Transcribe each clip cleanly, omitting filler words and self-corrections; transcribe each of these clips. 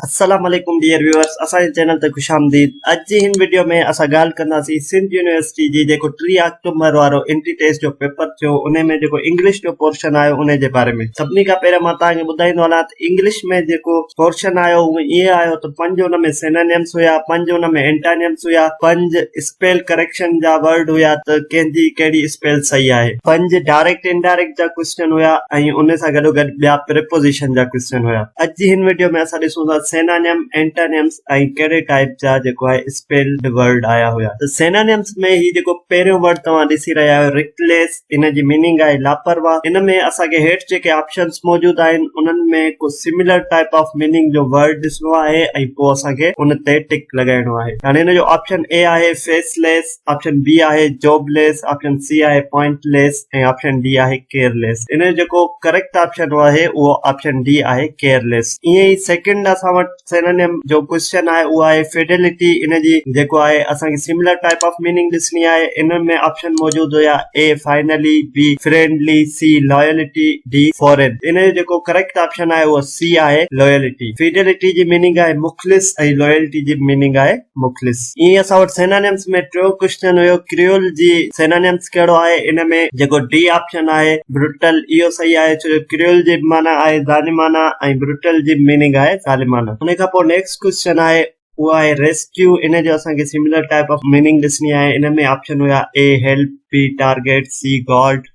السلام عليڪم dear viewers اسان جي چينل تي خوش آمديد اڄ جي هن وڊيو ۾ اسان ڳالهه ڪنداسين سنڌ يونيورسٽي جي جيڪو 30 آڪٽومبر وارو انٽري ٽيسٽ جو پيپر ٿيو انهي ۾ جيڪو انگلش جو پورشن آيو انهي جي باري ۾ سڀني کان پهريان مان توهان کي ٻڌائيندو هلان ته انگلش ۾ جيڪو پورشن آيو اهو ائين آيو ته پنج ان ۾ سينانيمس هيا پنج ان ۾ اينٽانيمس هيا پنج اسپيل ڪريڪشن جا ورڊ هيا ته ڪنهن جي ڪهڙي اسپيل صحيح آهي. پنج ڊائريڪٽ انڊائريڪٽ جا ڪوئسچن هيا ۽ ان سان گڏو گڏ ٻيا پريپوزيشن جا ڪوئسچن هيا. اڄ جي هن وڊيو ۾ اسان ڏسون ٿا سينانيم، اينٽانيمس ۽ ڪهڙي ٽائيپ جا جيڪو آهي اسپيلڊ ورڊ آيا هيا. ته سينانيمس ۾ هي جيڪو پهريون ورڊ توهان ڏسي رهيا آهيو ريڪليس ان جي ميننگ آهي لاپرواهه. ان ۾ اسان کي هيٺ جيڪي آپشنس موجود آهن انهن ۾ ڪو سميلر ٽائيپ آف ميننگ جو ورڊ ڏسڻو آهي ۽ پوء اسان کي ان تي ٽڪ لڳائڻو آهي. هاڻي ان جو آپشن اي آهي فيس ليس، آپشن بي آهي جاب ليس، آپشن سي آهي پوائنٽ ليس ۽ آپشن ڊي آهي ڪيئر ليس. ان جو جيڪو ڪريڪٽ آپشن آهي اهو آپشن ڊي آهي ڪيئر ليس. ائين ئي سيڪنڊ اسان وٽ سينونيم جو ڪوئسچن آهي اهو آهي فيڊلٽي ان جي جيڪو آهي اسان کي سميلر ٽائيپ آف ميننگ ڏسڻي آهي ان ۾ آپشن موجود هيا A finally, B friendly, C loyalty, D foreign. ان جو جيڪو ڪريڪٽ آپشن آهي اهو سي آهي لوئلٽي. فيڊلٽي جي ميننگ آهي مخلص ۽ لوئلٽي جي ميننگ آهي مخلص. ائين ئي اسان وٽ سينانيمس ۾ ٽيون ڪوئسچن هيو ڪريول جي سينانيمس ڪهڙو آهي ان ۾ جيڪو ڊي آپشن آهي بروٽل اهو صحيح آهي ڇو جو ڪريول جي به معنيٰ آهي ظالمانه ۽ بروٽل جي به ميننگ آهي ظالمانه. ان کان پوء نيڪسٽ ڪوئسچن آهي اهو آهي ريسڪيو ان جو اسان کي سميلر ٽائيپ آف ميننگ ڏسڻي آهي ان ۾ آپشن هيا A help, B target, C guard,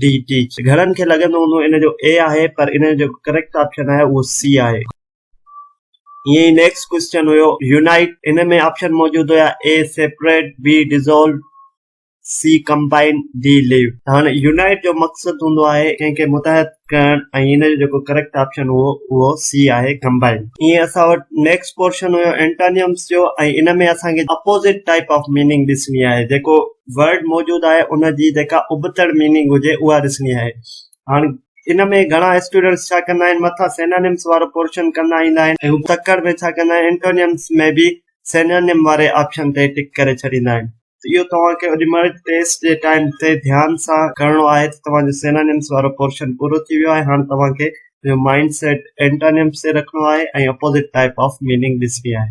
D teach. گهڻن کي لڳندو هوندو ان جو اي آهي پر ان جو جيڪو ڪريڪٽ آپشن آهي اهو سي آهي. ائين ئي نيڪسٽ ڪوئسچن هيو يونائيٽ ان ۾ آپشن موجود هيا A separate, B dissolve, C combine, D leave. ته هاڻي يونائيٽ جو مقصد هوندو آهي ڪنهن کي متحد ڪرڻ ۽ ان جو جيڪو ڪريڪٽ آپشن هو اهو سي آهي ڪمبائن. ائين اسان وٽ نيڪسٽ پورشن هيو اينٽانيمس جو ۽ ان ۾ اسان کي اپوزٽ ٽائيپ آف ميننگ ڏسڻي آهي جيڪو ورڊ موجود آهي ان جي جيڪا ابتڙ ميننگ هجي اها ڏسڻي آهي. هاڻ ان ۾ گهڻا اسٽوڊنٽس ڇا ڪندا آهن مٿان سينانيمس وارو پورشن ڪندا ايندا آهن ۽ هو تڪڙ ۾ ڇا ڪندا آهن اينٽونيمس ۾ به سينانيم واري آپشن تي ٽڪ ڪري ڇڏيندا آهن ته اهو توهان کي اوڏي مهل ٽيسٽ جي ٽائيم تي ڌيان سان ڪرڻو آهي ته توهان جو سينانيمس وارو پورشن پورو ٿي ويو آهي هاڻ توهان کي پنهنجو مائنڊ سيٽ اينٽونيمس تي رکڻو آهي ۽ اپوزٽ ٽائيپ آف ميننگ ڏسڻي آهي.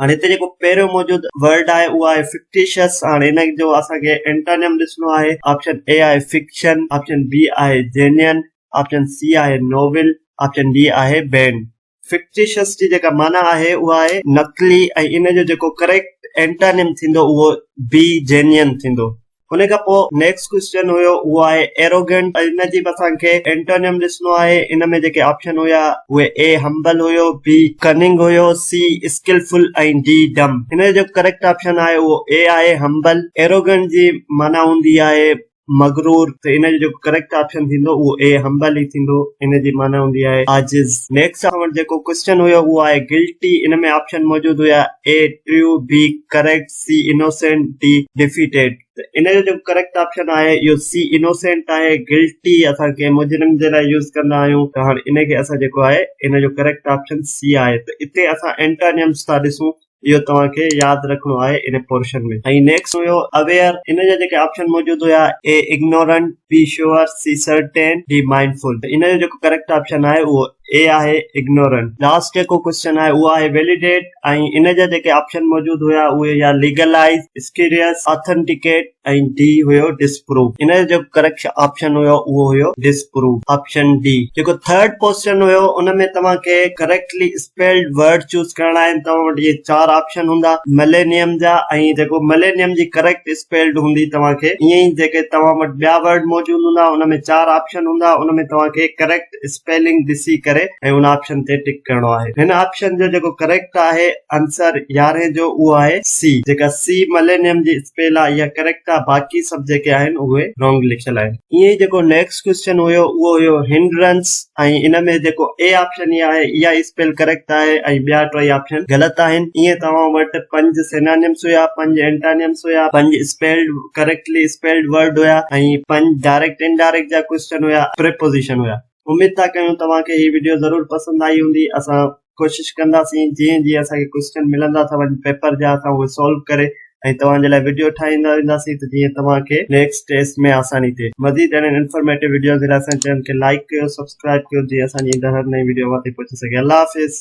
هاڻي هتي جيڪو پهريون موجود ورڊ آهي اهو آهي فڪٽيشس هاڻي ان جو اسان کي اينٽونيم ڏسڻو آهي آپشن اي آهي فڪشن آپشن بي آهي جينين آپشن سي آهي نوول آپشن ڊي آهي بينڊ فڪٽيشس جي جيڪا معنيٰ آهي اها آهي نقلي ۽ ان جو جيڪو ڪريڪٽ اينٽونيم ٿيندو اهو بي جينين ٿيندو ان کان پوء نيڪسٽ ڪوئسچن هيو اهو آهي ايروگنٽ ان جي به اسان کي اينٽونيم ڏسڻو آهي ان ۾ جيڪي آپشن هيا اهي اي همبل هيو بي ڪننگ هيو سي اسڪلفل ۽ ڊي ڊم ان جو جيڪو ڪريڪٽ آپشن آهي اهو اي آهي همبل ايروگنٽ جي معنيٰ هوندي آهي مغرور ته ان جو جيڪو ڪريڪٽ آپشن ٿيندو اهو اي همبل ئي ٿيندو ان جي معنيٰ هوندي آهي عاجز نيڪسٽ اسان وٽ جيڪو ڪوئسچن هيو اهو آهي گلٽي ان ۾ آپشن موجود هيا A true B correct C innocent D defeated ته ان جو جيڪو ڪريڪٽ آپشن آهي اهو سي انوسينٽ آهي گلٽي اسان ڪنهن مجرم جي لاء يوز ڪندا آهيون ته هاڻي ان کي اسان جيڪو آهي ان جو ڪريڪٽ آپشن سي آهي ته اتي اسان اينٽانيمس ٿا ڏسون اهو توهان کي ياد رکڻو آهي ان پورشن ۾ ۽ نيڪسٽ هيو اويئر ان جا جيڪي آپشن موجود هيا A ignorant B sure C certain D mindful ته ان جو جيڪو ڪريڪٽ آپشن آهي اهو اي آهي اگنورنٽ. لاسٽ جيڪو ڪوئسچن آهي اهو آهي ويليڊيٽ ۽ ان جا جيڪي آپشن موجود هيا اهي هيا ليگلائيز، اسڪيريس، آٿنٽيڪيٽ ۽ ڊي هيو ڊسپروو. ان جو جيڪو ڪريڪٽ آپشن هيو اهو هيو ڊسپروو، آپشن ڊي. جيڪو ٿرڊ پوسچن هيو ان ۾ توهان کي ڪريڪٽلي اسپيلڊ ورڊ چوز ڪرڻا آهن توهان وٽ اهي چار آپشن هوندا ملينيم جا ۽ جيڪو ملينيم جي ڪريڪٽ اسپيلڊ هوندي توهان کي ائين ئي جيڪي توهان وٽ ٻيا ورڊ موجود هوندا ان ۾ چار آپشن هوندا ان ۾ توهان کي ڪريڪٽ اسپيلنگ ڏسي ڪري ۽ ان آپشن تي ٽڪ ڪرڻو آهي. هن آپشن جو جيڪو ڪريڪٽ آهي آنسر يارهين جو اهو آهي سي جيڪا سي ملينيم جي اسپيل آهي اها ڪريڪٽ آهي باقي سڀ جيڪي آهن اهي رانگ لکيل آهن. ائين ئي جيڪو نيڪسٽ ڪوئسچن هيو اهو هيو هنڊرنس ۽ ان ۾ جيڪو اي آپشن ئي آهي اها اسپيل ڪريڪٽ آهي ۽ ٻيا ٽئي آپشن غلط آهن. ائين توهان وٽ پنج سينانيمس هيا پنج اينٽانيمس هيا پنج اسپيلڊ ڪريڪٽلي اسپيلڊ ورڊ هيا ۽ پنج ڊائريڪٽ انڊائريڪٽ جا ڪوئسچن هيا پريپوزيشن هيا اميد ٿا ڪيون توهان کي هي وڊيو ضرور پسند آئي هوندي اسان ڪوشش ڪنداسين جيئن جيئن اسان کي ڪوئسچن ملندا ٿا وڃن پيپر جا اسان اهي سالو ڪري ۽ توهان جي لاء وڊيو ٺاهيندا وينداسين ته جيئن توهان کي نيڪسٽ ٽيسٽ ۾ آساني ٿئي مزيد اهڙن انفارميٽو وڊيوز جي لاء اسان جي چينل کي لائڪ ڪيو سبسڪرائب ڪيو جيئن اسان جي ايندڙ هر نئين وڊيو اوهان تائين پهچي سگهي الله حافظ.